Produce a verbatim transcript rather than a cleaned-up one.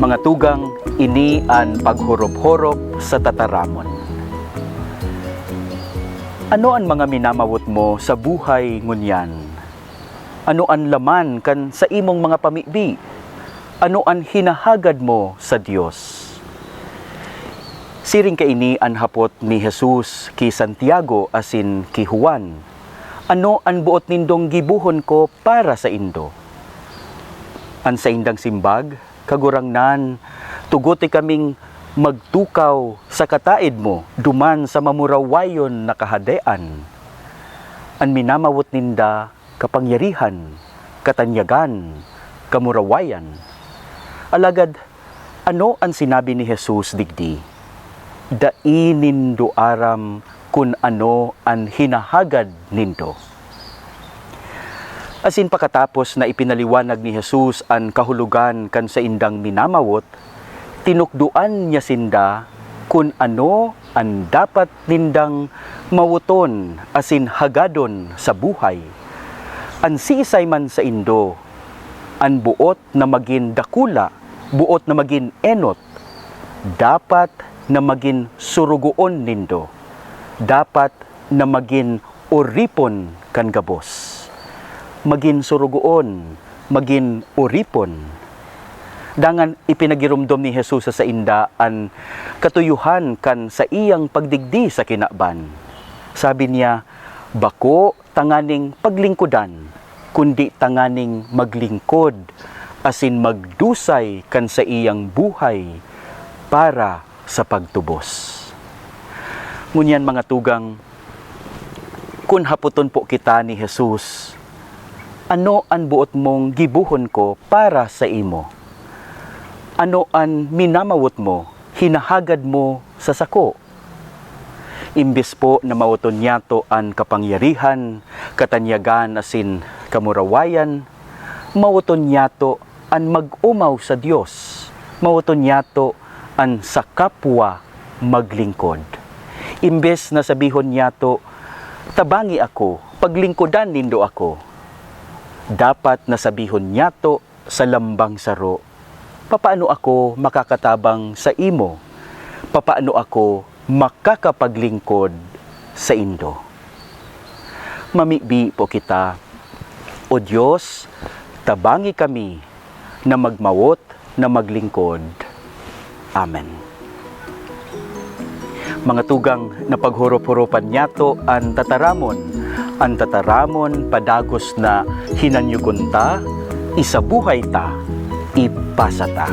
Mga tugang, ini an paghorop-horop sa tataramon. Ano an mga minamawot mo sa buhay ngunyan? Ano an laman kan sa imong mga pamibi? Ano an hinahagad mo sa Dios? Siring kaini an hapot ni Jesus ki Santiago asin ki Juan, "Ano an boot nindong gibohon ko para saindo?" An saindang simbag, "Kagurangnan, tugote kaming magtukaw sa kataed mo duman sa mamurawayon na kahadean." An minamawot ninda, kapangyarihan, katanyagan, kamurawayan. Alagad, ano an sinabi ni Jesus digdi? Dai nindo aram kun ano an hinahagad nindo. Asin pakatapos na ipinaliwanag ni Jesus an kahulogan kan saindang minamawot, tinukdoan niya sinda kun ano an dapat nindang mawoton asin hagadon sa buhay. An siisay man saindo, an boot na magin dakula, boot na magin enot, dapat na magin sorogoon nindo. Dapat na magin oripon kan gabos. Magin sorogoon, magin oripon. Dangan ipinagiromdom ni Jesus sa sainda an katuyohan kan saiyang pagdigdi sa kinaban. Sabi niya, "Bako tanganing paglingkodan, kundi tanganing maglingkod asin magdusay kan saiyang buhay para sa pagtubos." Ngunyan, mga tugang, kun hapoton po kita ni Jesus, "Ano an boot mong gibohon ko para saimo? Ano an minamawot mo, hinahagad mo sa sako?" Imbes po na mawoton niyato an kapangyarihan, katanyagan asin kamurawayan, mawoton niyato an mag-omaw sa Dios, mawoton niyato an sa kapwa maglingkod. Imbes na sabihon niyato, "Tabangi ako, paglingkodan nindo ako," dapat na sabihon niyato sa lambang saro, "Papaano ako makakatabang saimo? Papaano ako makakapaglingkod saindo?" Mamibi po kita, "O Dios, tabangi kami na magmawot na maglingkod." Amen. Mga tugang, napaghorop-horopan niyato an tataramon. An tataramon padagos na hinanyugon ta, isabuhay ta, ipasa ta.